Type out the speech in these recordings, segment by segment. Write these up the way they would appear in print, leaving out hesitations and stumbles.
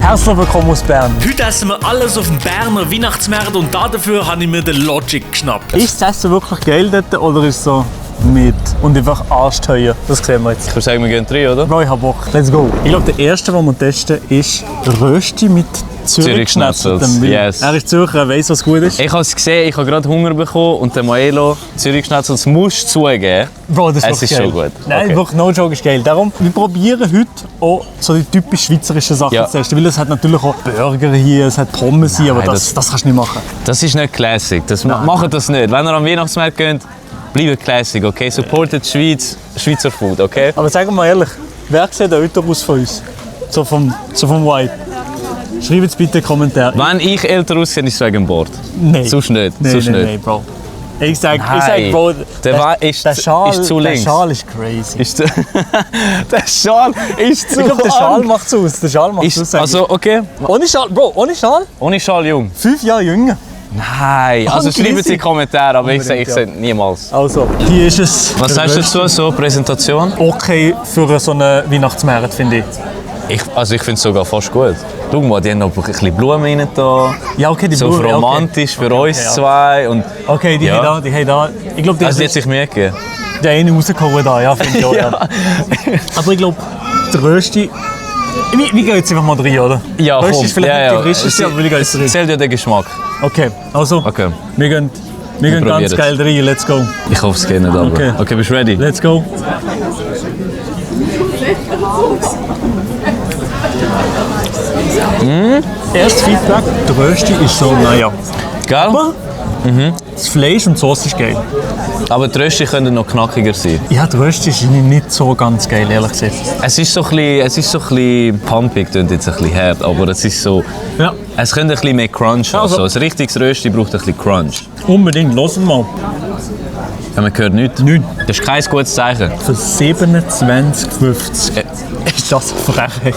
Herzlich willkommen aus Bern. Heute essen wir alles auf dem Berner Weihnachtsmarkt und dafür habe ich mir den Logic geschnappt. Ist das Essen wirklich geil dort oder ist es so mit und einfach arschteuer? Das sehen wir jetzt. Ich würde sagen, wir gehen 3, oder? Bro, ich hab Bock. Let's go. Ich glaube, der erste, den wir testen, ist Rösti mit Zürich-Schnetzltem. Yes. Er ist Zürcher, er weiss, was gut ist. Ich habe es gesehen, ich habe gerade Hunger bekommen und der Maelo Zürich-Schnetzel, das musst du zugeben. Bro, das Es ist geil. schon gut. Nein, Okay. wirklich, no joke ist geil. Darum, wir probieren heute auch so die typisch schweizerischen Sachen Ja. zu testen. Weil es hat natürlich auch Burger hier, es hat Pommes hier, aber Nein, das kannst du nicht machen. Das ist nicht Classic, macht das nicht. Wenn ihr am Weihnachtsmarkt geht, bleibt Classic, okay? Supportet die Schweiz, Schweizer Food, okay? Aber sagen wir mal ehrlich, wer sieht älter aus von uns? So vom Vibe. Schreibt es bitte in die Kommentare. Wenn ich älter aussehe, ist es wegen dem Bord. Nein. Sonst nicht, Nein, sonst nein, nicht. nein, Bro. Ich sag, Nein. Bro, Der Schal ist zu links. Der Schal ist crazy. Ist der Schal ist zu Ich glaube, der Schal lang. macht es aus. Der Schal macht es aus. Also, okay, Ohne Schal, Bro, ohne Schal? ohne Schal jung. 5 Jahre jünger. Nein, also schreibt es in die Kommentare, aber ich sage niemals. Also, hier ist es. Was sagst du dazu, so Präsentation? Okay für so einen Weihnachtsmarkt, finde ich. Ich finde es sogar fast gut. Schau mal, die haben noch ein bisschen Blumen rein da. Ja, okay, die So Blumen, ja, okay. romantisch für uns ja. zwei. Und Okay, die Ja. haben da. Ich glaube, die also die haben hat sich Mühe gegeben. den einen rausgehauen da, ja, finde ich auch, ja. Aber ich glaube, der Rösti. Wir gehen jetzt einfach mal rein, oder? Ja, Rösti komm. ist vielleicht Ja, nicht ja. die frischeste, aber wir gehen jetzt rein. Zählt ja der Geschmack. Okay, also, Okay. wir gehen ganz probieren's. geil rein, let's go. Ich hoffe, es geht nicht, aber... Okay. Okay, bist du ready? Let's go. Erstes Feedback, der Rösti ist so, naja. Gell? Aber das Fleisch und die Sauce ist geil. Aber die Rösti können noch knackiger sein. Ja, der Rösti ist nicht so ganz geil, ehrlich gesagt. Es ist so ein bisschen pumpig, klingt jetzt ein bisschen hart, aber es ist so... Ja, Es könnte ein bisschen mehr Crunch haben. Also. So, ein richtiges Rösti braucht ein bisschen Crunch. unbedingt, los mal. Ja, man hört nichts. Nichts. Das ist kein gutes Zeichen. Für 27,50 ist das frech.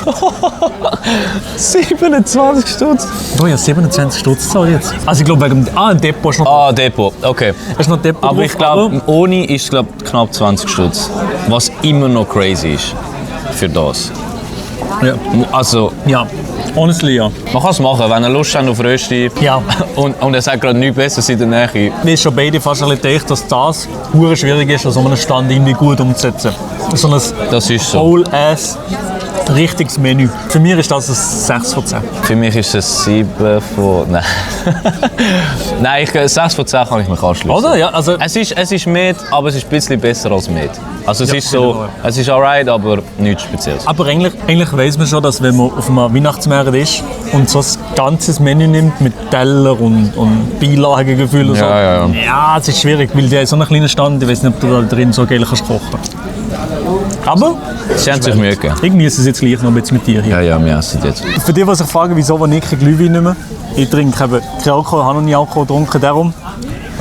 27 Stutz. Bro, ja, 27 Stutz zahle ich jetzt. Also ich glaube, wegen dem ein Depot ist noch Ah, Depot, okay. ist noch Depot Aber drauf, ich glaube, ohne ist knapp 20 Stutz. Was immer noch crazy ist. Für das. ja. Also, Ja, honestly, ja. man kann es machen, wenn ihr Lust habt auf Rösti. Ja. Und er sagt gerade nichts Besseres in der Nähe. Wir haben schon beide fast alle gedacht, dass das hure schwierig ist, an so einem Stand irgendwie gut umzusetzen. So ein Das ist so. Whole-ass richtiges Menü. Für mich ist das ein 6 von 10. Für mich ist es 7 von... Nein. Nein, 6 von 10 kann ich mich anschließen. Oder? Ja, also Es ist Met, aber es ist ein bisschen besser als Met. Also es Ja, ist auf jeden so, Fall. es ist alright, aber nichts Spezielles. aber eigentlich weiss man schon, dass wenn man auf einem Weihnachtsmarkt ist und so ein ganzes Menü nimmt mit Teller und Beilagengefühl und so. Ja. Ja, es ist schwierig, weil der ist so ein kleiner Stand, ich weiß nicht, ob du da drin so geil kannst kochen. Aber Sie haben sich Mühe gegeben. ich genieße es jetzt gleich noch ein bisschen mit dir hier. Ja, wir essen jetzt. Für die, die sich fragen, wieso ich kein Glühwein nicht mehr. Ich trinke eben keinen Alkohol, habe noch nie Alkohol getrunken, darum.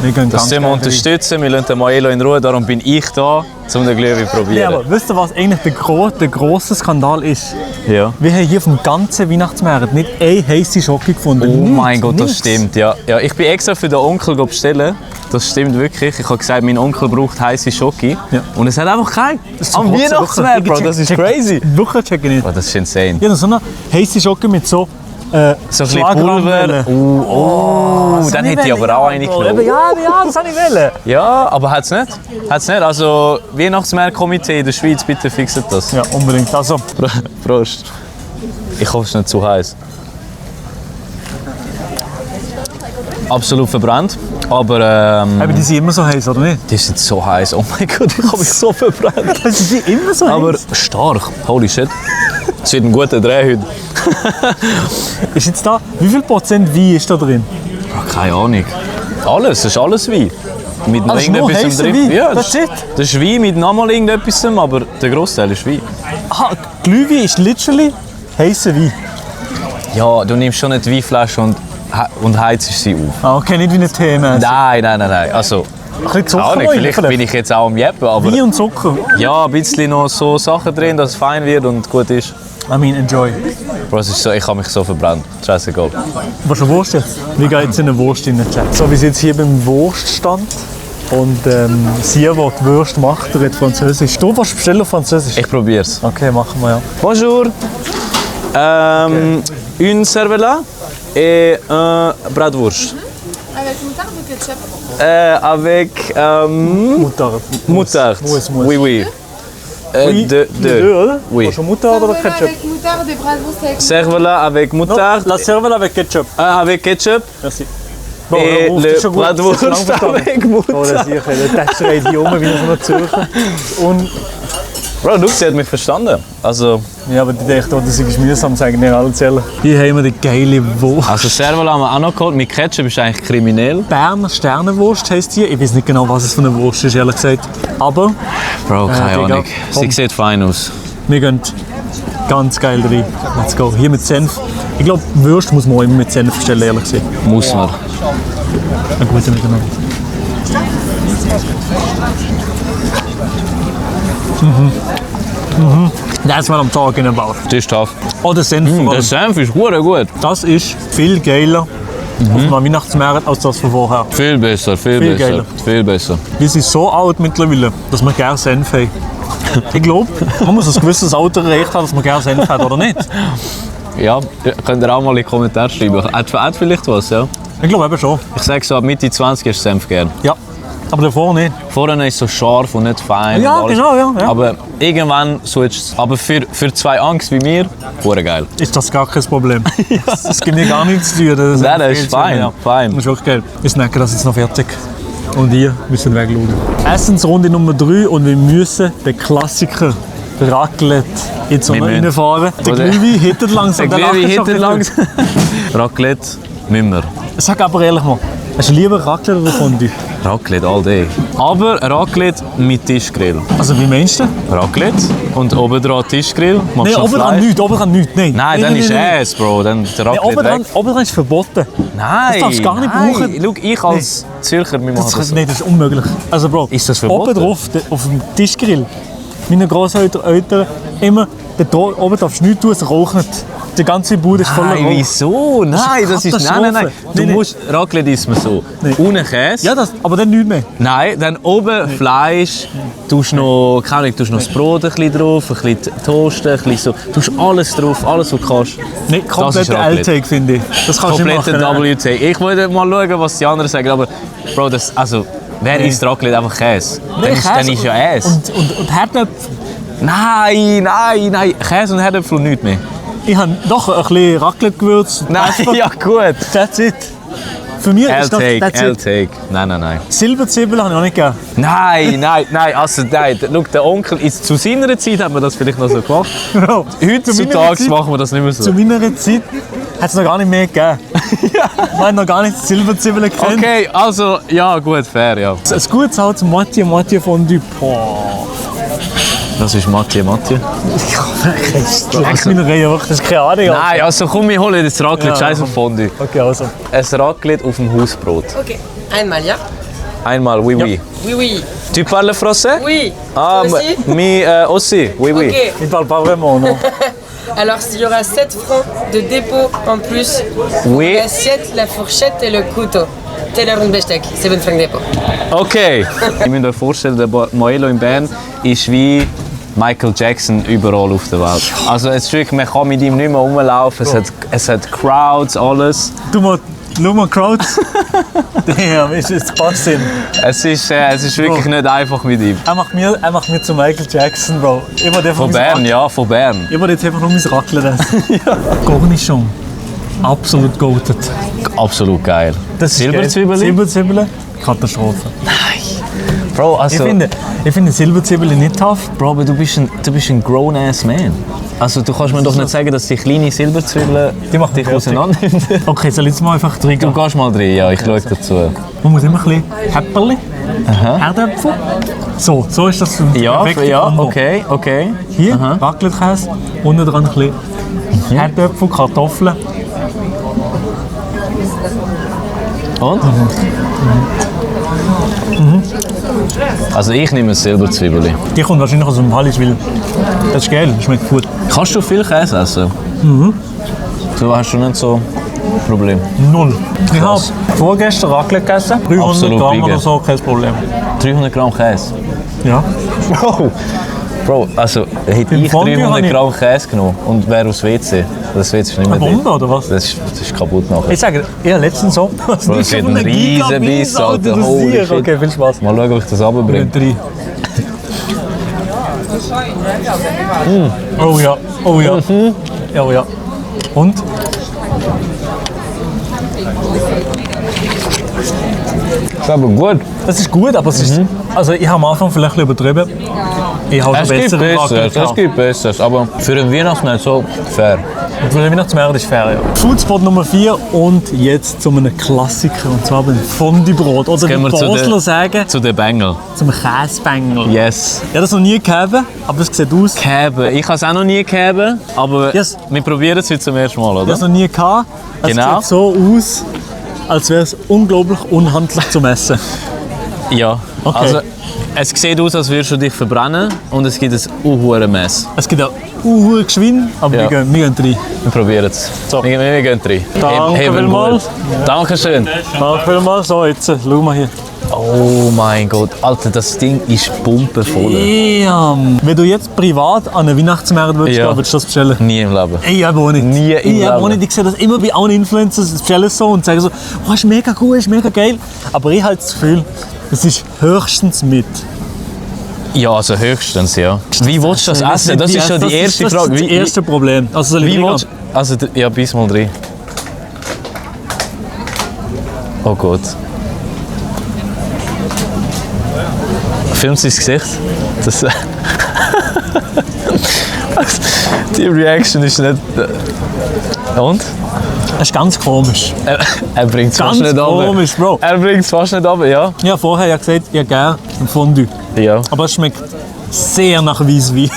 Wir gehen Das ganz sind wir geil unterstützen, wir lassen den Maelo in Ruhe, darum bin ich da, um den Glühwein zu rein. Ja, probieren. aber wisst ihr, was eigentlich der grosse Skandal ist? Ja. Wir haben hier auf dem ganzen Weihnachtsmarkt nicht eine heisse Schocke gefunden. Oh Nichts, mein Gott, das nichts. stimmt. Ja, ich bin extra für den Onkel bestellen. Das stimmt wirklich. Ich habe gesagt, mein Onkel braucht heiße Schoki. Ja. Und es hat einfach keinen. ist Am zum Kotzen, Weihnachtsmarkt, wirklich. Bro, das ist Check- crazy. Wirklich check ich nicht. Oh, das ist insane. Ich habe so eine heisse Schocke mit so So ein bisschen Pulver. Dann hätte ich aber auch eine genommen. Ja, das habe ich wollen. Ja, aber hat es nicht. Hat's nicht. Also, Weihnachtsmarktkomitee in der Schweiz, bitte fixet das. Ja, unbedingt. Also, Prost. Ich hoffe, es ist nicht zu heiß. Absolut verbrannt. Aber aber die sind immer so heiß, oder nicht? die sind so heiß. Oh mein Gott, ich habe mich so verbrannt. Die sind immer so Aber heiß. stark. Holy shit. Es wird ein guter Dreh heute. Ist jetzt da, wie viel Prozent Wein ist da drin? Keine Ahnung. Alles, es ist alles Wein. Mit noch Das ist nur irgendetwas heißer drin. Wein? Ja, That's it? Das ist Wein mit nochmal irgendetwas, aber der Großteil ist Wein. Aha, Glühwein ist literally heißer Wein. Ja, du nimmst schon eine Weinflasche und heizt sie auf. Ah, okay, nicht wie ein Tee. Nein. Also, Ein bisschen Zucker auch nicht. rein, Vielleicht bin ich jetzt auch am Jeppen, aber Wein und Zucker. ja, ein bisschen noch so Sachen drin, dass es fein wird und gut ist. I mean, enjoy. Bro, es ist so, ich habe mich so verbrannt. Scheißegal. Was ist eine Wurst jetzt? Wir gehen jetzt in eine Wurst in den Chat. So, wir sind jetzt hier beim Wurststand. Und sie, die die Würste macht, redet Französisch. Du willst bestellen auf Französisch? Ich probiere es. Okay, machen wir ja. Bonjour. une cervella et un bratwurst. Avec moutarde ou ketchup? Avec Moutarde. moutarde. Mousse. Oui, oui. Oui, Deux. oder? Oui. Hast du Moutarde oder Cervella Ketchup? avec moutarde et bratwurst avec Cervella avec Non, moutarde. la cervelle avec Ketchup. Avec ketchup. Merci. Et ruf, das ist schon le gut, das ist bratwurst lang verstanden. avec Oh, moutarde. das sicher. Der Text schreit hier um wie so ein Zürcher. Und, Bro, du, sie hat mich verstanden. Also, ja, aber die dachten, oh, das ist mühsam, sagen nicht alle zählen. Hier haben wir die geile Wurst. also Cervella haben wir auch noch geholt. Mit Ketchup ist eigentlich kriminell. Berner Sternenwurst heisst die. Ich weiß nicht genau, was es für eine Wurst ist, ehrlich gesagt. Aber Bro, keine Digga, Ahnung. Sie komm. sieht fein aus. wir gehen ganz geil rein. Let's go. Hier mit Senf. Ich glaube, Würst muss man auch immer mit Senf bestellen, ehrlich gesagt. Muss man. Ein guter Miteinander. Das mal am Tag in den Bauch. Das ist tough. Oh, der Senf. vor Der allem. Senf ist gut. Das ist viel geiler auf einem Weihnachtsmarkt als das von vorher. Viel besser, viel besser. geiler. Viel besser. Wir sind so alt mittlerweile, dass wir gerne Senf haben. Ich glaube, man muss ein gewisses Alter erreicht haben, dass man gerne Senf hat, oder nicht? Ja, könnt ihr auch mal in die Kommentare schreiben. Hat vielleicht was, ja? Ich glaube eben schon. Ich sage so, ab Mitte 20 ist Senf gern. Ja, aber davor nicht. Vorher ist es so scharf und nicht fein. Ja, und alles. genau, ja. Aber irgendwann switcht es. Aber für zwei Angst wie mir, hure geil. Ist das gar kein Problem. Das gibt mir gar nichts zu tun. Nein, das ist fein, fein. Das ist wirklich geil. Wir snacken das jetzt noch fertig. Und ihr müssen wegschauen. Essensrunde Nummer 3 und wir müssen den Klassiker Raclette jetzt noch Wir müssen. reinfahren. Der Oder- Glühwein hittet langsam. Der lacht Glühwein schon hinten ein bisschen. langs. Raclette, nimmer. Sag aber ehrlich mal, hast du lieber Raclette oder Fondue? Raclette all day. Aber Raclette mit Tischgrill. Also wie meinst du? Raclette und oben dran Tischgrill. Machst Nein, noch oben dran Fleisch. nichts, oben dran nichts. Nein, Nein, dann ist es, Bro. Dann der Nein, Raclette weg. oben dran ist verboten. Nein, Das darfst du gar nicht nein. brauchen. Schau, ich als Zürcher, wir machen das so. Nein, das ist unmöglich. Also Bro, Ist das verboten? oben drauf, auf dem Tischgrill, meine Grosseltern immer, oben darfst du nichts tun, es raucht nicht. Die ganze Bude ist voller Nein, Rauch. wieso? Nein, das ist... Nein, nein. Du Nein. musst... Raclette isst man so. Nein. Ohne Käse. Ja, das, aber dann nichts mehr. Nein, dann oben Fleisch, tust noch, keine Ahnung, tust noch das Brot ein bisschen drauf, ein bisschen toasten, ein bisschen so. Tust alles drauf, alles was du kannst. Nicht kompletter Raclette. L-Take, finde ich. Das kannst du nicht Kompletter machen. WT. Ich wollte mal schauen, was die anderen sagen, aber Bro, das, also, wer isst Raclette einfach Käse? Dann ist ja Käse. Und Herdöpfel. Nein, Käse und Herdöpfel und nichts mehr. Ich habe doch ein bisschen Raclette-Gewürz. Nein, ja gut. That's it. Für mich ist das L-Take, that's it. L-Take. Nein. Silberzwiebeln habe ich noch nicht gegeben. Nein, also nein. Schau, der Onkel, zu seiner Zeit hat man das vielleicht noch so gemacht. Bro, Heutzutage machen wir das nicht mehr so. Zu meiner Zeit hat es noch gar nicht mehr gegeben. Ich habe noch gar nicht Silberzwiebeln gekannt. Okay, also, ja gut, fair, ja. Ein gutes altes Mathieu Fondue. Boah. Das ist Mathieu. Leck meine Reihe, wirklich, das ist keine Ahnung. Alter. Nein, also komm, wir holen das Raclette, Ja, scheiß auf Fondue. Okay, also. Ein Raclette auf dem Hausbrot. Ok. Einmal, ja? Einmal, oui. Oui, oui. Tu parles français? Oui. Ah, Toi aussi? mais aussi, oui. Ok. Ich parle pas vraiment, non. Alors, il y aura 7 francs de dépôt en plus. Oui, L'assiette, la fourchette et le couteau. Teller und Besteck, 7 Franken Depot. okay. Ihr müsst euch vorstellen, der Moello in Bern ist wie Michael Jackson überall auf der Welt. Also es ist wirklich, man kann mit ihm nicht mehr rumlaufen, es hat Crowds, alles. Du mal, schau mal, Crowds. Damn, es passt ihm. Es ist wirklich nicht einfach mit ihm. Er macht mir zu Michael Jackson, Bro. Ich will einfach Von mein Bern, ja, von Bern. Ich will jetzt einfach nur mein Raclette essen. Cornichon. Absolut goated. Absolut geil. Das ist Silberzwiebeln? geil. Silberzwiebeln? Katastrophe. Bro, also... Ich finde Silberzwiebeln nicht tough. Bro, aber du bist ein grown-ass man. Also du kannst mir doch nicht sagen, dass die kleine Silberzwiebeln Die machen dich fertig. auseinandernehmen. Okay, soll ich jetzt mal einfach reingehen? Du gehst mal drin, ja, ich schaue dazu. Man muss immer ein bisschen Häpperli, Herdöpfel. So ist das Ja, perfekte ja, Kombo. okay. Hier Raclette-Käse, unten dran ein bisschen Herdöpfel, Kartoffeln. Und? Also ich nehme Silberzwiebeln. Die kommt wahrscheinlich aus dem Wallis, weil das ist geil, das schmeckt gut. Kannst du viel Käse essen? So hast du nicht so Problem. Null. Ich habe Krass. vorgestern Raclette gegessen, 300 Absolut Gramm vegan. oder so, kein Problem. 300 Gramm Käse. Ja. Bro, also hätte Beim ich Fondue habe 300 ich- Gramm Käse genommen und wäre aus WC. Das willst du nicht mehr Eine drin. Bombe oder was? Das ist kaputt nachher. Ich sage, ja, letztens so. Was Bro, das wird ein riesen Biss, Alter. Holy shit. Okay, viel Spaß. Mal schauen, ob ich das runterbringe. Drei. Oh ja, oh ja. Ja, oh ja. Und? Das ist aber gut. Das ist gut, aber es ist. Also, ich habe am Anfang vielleicht ein bisschen übertrieben. Ich habe Es schon gibt bessere Besseres, es gehabt. gibt Besseres, aber für den Weihnachtsmarkt so fair. Für den Weihnachtsmarkt ist fair, ja. Foodspot Nummer 4 und jetzt zu einem Klassiker, und zwar beim Fondue-Brot. Oder wie Gehen wir die Basler sagen, zu den Bengel. zum Käsebengel. Yes. Ich habe das noch nie gegeben, aber es sieht aus. Käben. Ich habe es auch noch nie gegeben, aber Yes. wir probieren es heute zum ersten Mal, Ich habe oder? es noch nie gehabt. Es Genau. sieht so aus, als wäre es unglaublich unhandlich zum Essen. Ja. Okay. Also, es sieht aus, als würdest du dich verbrennen und es gibt ein unhuere Mess. Es gibt auch geschwind, aber Ja. wir gehen rein. Wir probieren es. So. Wir gehen rein. Danke Heben vielmals. gut. Dankeschön. Danke vielmals. So, jetzt schau mal hier. Oh mein Gott, Alter, das Ding ist pumpenvoll. Wenn du jetzt privat an einen Weihnachtsmarkt würdest, Ja. gehen, würdest du das bestellen? Nie im Leben. Ich habe auch nicht. Nie im Ich habe auch Leben. nicht. Ich sehe das immer bei allen Influencers, bestellen so und sagen so, oh, ist mega cool, ist mega geil. Aber ich habe das Gefühl, es ist höchstens mit. Ja, also höchstens, ja. Wie willst du das essen? Das ist schon die erste Das Frage. ist das erste Problem. Also soll ich Wie reingehen? willst du... Also, ja, bis mal drin. Oh Gott. Filmt sein Gesicht? Das... Die Reaction ist nicht... Und? Das ist ganz komisch. Er bringt es fast Ganz nicht runter. komisch, Bro. Er bringt es fast nicht runter, ja. Ich habe vorher ja gesagt, ich habe gerne ein Fondue. Ja. Aber es schmeckt sehr nach Weisswein.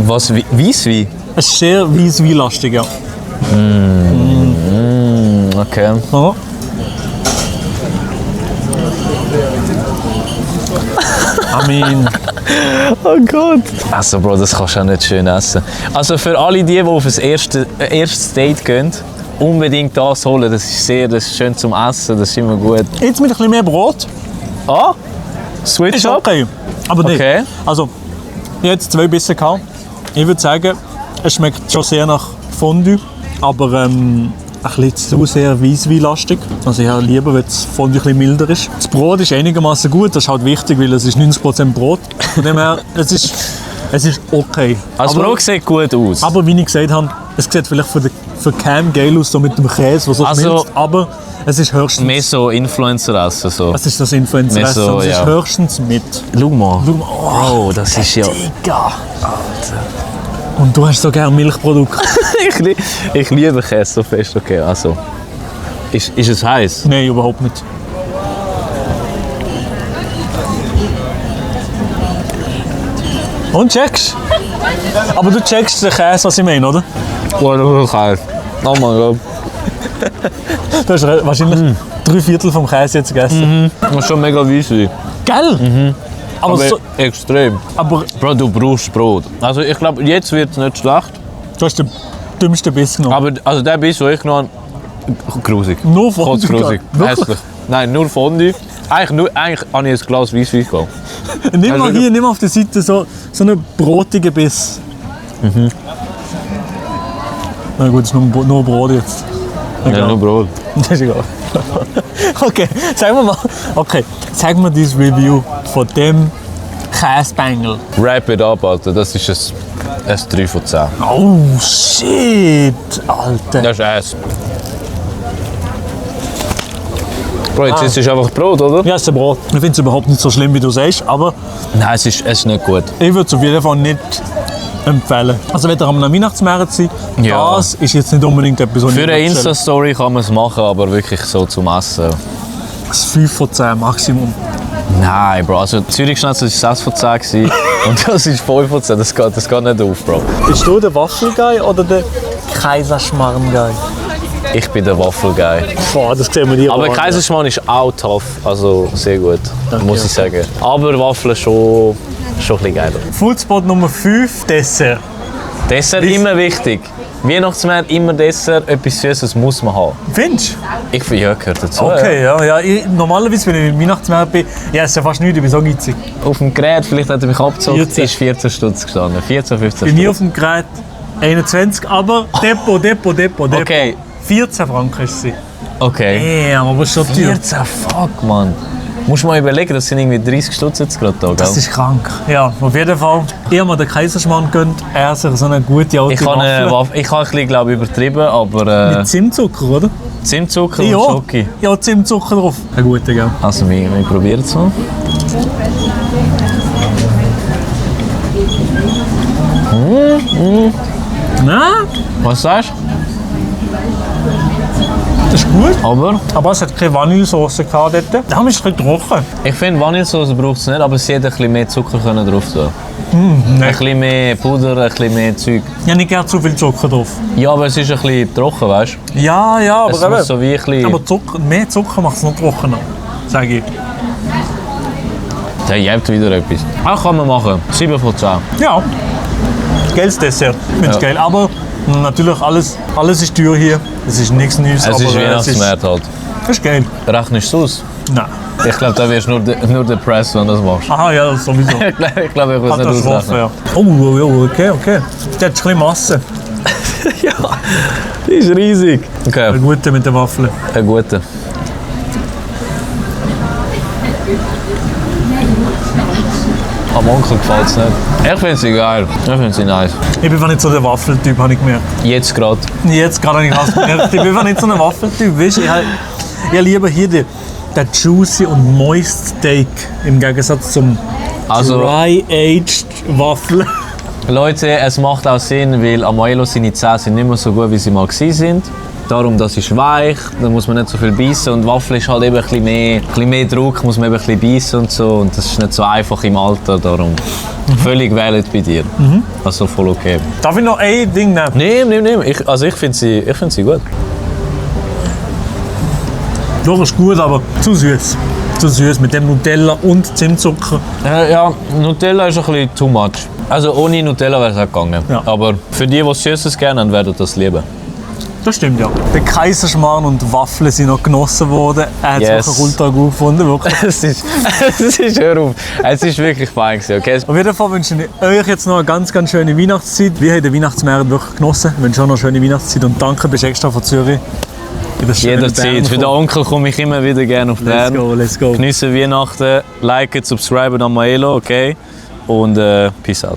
Was? Weisswein? Es ist sehr Weisswein-lastig, ja. Okay. Ja. I mean, Oh Gott. Also Bro, das kannst du auch nicht schön essen. Also für alle die auf ein erstes Date gehen, unbedingt das holen. Das ist schön zum Essen, das ist immer gut. jetzt mit ein bisschen mehr Brot Ah, Switch ist up. okay. Aber nicht. Okay. Also, ich habe jetzt 2 Bissen gehabt. Ich würde sagen, es schmeckt schon sehr nach Fondue, aber ein bisschen zu sehr Weisswein-lastig. Also ich habe lieber, wenn das Fondue ein bisschen milder ist. Das Brot ist einigermaßen gut, das ist halt wichtig, weil es ist 90% Brot. Von dem her, es ist okay. Das aber, Brot sieht gut aus. aber wie ich gesagt habe, es sieht vielleicht für Cam geil aus, so mit dem Käse, was so Also- schmilzt, aber es ist höchstens... Mehr so Influencer essen. So. Es ist das Influencer, Mehr so, es ist ja. höchstens mit. Schau mal. Schau mal, oh, Bro, das ist ja... Digga. Und du hast so gerne Milchprodukte. ich liebe Käse so fest. Okay, also. Ist es heiß? Nein, überhaupt nicht. Und checkst? Aber du checkst den Käse, was ich meine, oder? Oh, das ist heiß. Oh mein Gott. Du hast wahrscheinlich 3/4 vom Käse jetzt gegessen. Das ist schon mega Weisswein. Gell? Aber, Aber so, extrem. aber Bro, du brauchst Brot. Also ich glaube, jetzt wird es nicht schlecht. du hast den dümmsten Biss genommen. Aber also der Biss, den ich genommen habe, grusig. Nur Fondue Grusig. gehabt? Wirklich? Hässlich. Nein, nur Fondue. Eigentlich habe ich ein Glas Weisswein gehabt. Nimm mal Also- hier, nimm auf der Seite so einen brotigen Biss. Na gut, das ist nur Brot jetzt. Ja, Egal. nur Brot. Das ist egal. Okay, sagen wir mal. Okay, sag mir dein Review von dem Käsebengel. Wrap it up, Alter. Das ist ein 3 von 10. Oh shit, Alter. Das ist Ass. Bro, jetzt ist es einfach Brot, oder? Ja, es ist ein Brot. Ich finde es überhaupt nicht so schlimm, wie du sagst, aber Nein, es ist nicht gut. ich würde es auf jeden Fall nicht empfehlen. Also wenn ihr am Weihnachtsmarkt seid, Ja. das ist jetzt nicht unbedingt etwas, was Für ich eine bestelle. Insta-Story kann man es machen, aber wirklich so zum Essen. Das ist 5 von 10 Maximum. Nein, Bro. Also Zürich-Schnitzel war 6 von 10 gewesen, und das ist 5 von 10. Das geht nicht auf, Bro. Bist du der Waffelguy oder der Kaiserschmarrn-Guy? Ich bin der Waffel-Guy. Boah, das sehen wir dir Aber an. Kaiserschmarrn ist auch tough, also sehr gut, muss ich sagen. Aber Waffeln schon ein bisschen geiler. Foodspot Nummer 5, Dessert. Dessert immer wichtig. Weihnachtsmarkt immer Dessert, etwas Süßes muss man haben. Findest Ich finde, ja, gehört dazu. Okay, ja. Normalerweise, wenn ich im Weihnachtsmarkt bin, ich esse fast nichts, ich bin so geizig. Ja. Auf dem Gerät, vielleicht hat er mich abgezogen, 14. ist 14 Stutz gestanden. 14, 15 Bei mir Stutz. auf dem Gerät 21, aber Depot. Okay. 14 Franken ist sie. Okay. Aber schon teuer. 14, fuck, Mann. Musst du mal überlegen, das sind irgendwie 30 Stutz jetzt gerade da, gell? Das ist krank. Ja, auf jeden Fall. Ich habe mir den Kaiserschmarrn gegönnt. Er sich so eine gute alte Ich habe ein bisschen, glaube ich, übertrieben, aber... Mit Zimtzucker, oder? Zimtzucker und Ja. Schoki. Ja, Zimtzucker drauf. Ein guter, gell? Also, wir probieren es mal. Ja, Was sagst das ist gut. du? Aber Aber es hat keine Vanillesauce gehabt dort. Da ist ein bisschen trocken. ich finde, Vanillesauce braucht es nicht, aber sie hätte ein bisschen mehr Zucker können drauf tun. Ein bisschen mehr Puder, ein bisschen mehr Zeug. Ich habe nicht gerne zu viel Zucker drauf. Ja, aber es ist ein bisschen trocken, weißt du? Ja, aber Es muss so wie ein bisschen... aber mehr Zucker macht es noch trockener, sage ich. Der jäbt wieder etwas. Auch kann man machen. 7 von 10. Ja, geiles Dessert. Ich finde es Ja. geil. Aber natürlich, alles ist teuer hier. Es ist nichts Neues. Es ist aber Weihnachtsmarkt halt. Das ist geil. Rechnest du es aus? Nein. Ich glaube, da wirst du nur depressed, wenn du das machst. Aha, ja, das sowieso. Ich glaube, ich will es nicht Katastrophe, ausrechnen. ja. Okay. Der hat ein bisschen Masse. Ja, die ist riesig. Okay, Ein guter mit den Waffeln. ein guter. Am Onkel gefällt es nicht. Ich finde sie geil. Ich finde sie nice. Ich bin einfach nicht so der Waffeltyp, habe ich gemerkt. Jetzt gerade. Jetzt gerade habe ich das gemerkt. Ich bin einfach nicht so ein Waffeltyp. Weißt? Ich liebe hier den juicy und moist Steak im Gegensatz zum Also, dry-aged Waffel. Leute, es macht auch Sinn, weil Amoelo seine Zähne sind nicht mehr so gut, wie sie mal waren. Darum, das ist weich, da muss man nicht so viel beißen und Waffel ist halt eben ein bisschen mehr Druck, muss man eben ein bisschen beißen und so und das ist nicht so einfach im Alter, darum völlig valid bei dir. Also voll okay. Darf ich noch ein Ding nehmen? Nimm. Ich finde sie gut. Doch, ist gut, aber zu süß. Zu süß mit dem Nutella und Zimtzucker. Ja, Nutella ist ein bisschen too much. Also ohne Nutella wäre es auch gegangen. Ja. Aber für die, die Süßes gerne haben, werden das lieben. Das stimmt, ja. Der Kaiserschmarrn und Waffeln sind noch genossen worden. Er hat es Yes. wirklich ultra gut gefunden, wirklich. Es ist, hör auf, es ist wirklich fein gewesen, okay? Auf jeden Fall wünsche ich euch jetzt noch eine ganz, ganz schöne Weihnachtszeit. Wir haben den Weihnachtsmarkt wirklich genossen. Ich wünsche auch noch eine schöne Weihnachtszeit und danke, bist extra von Zürich. In das schöne Bern Jederzeit. Für den gekommen. Onkel komme ich immer wieder gerne auf Bern. Let's go. Geniessen Weihnachten, liken, subscriben an Maelo, okay? Und peace out.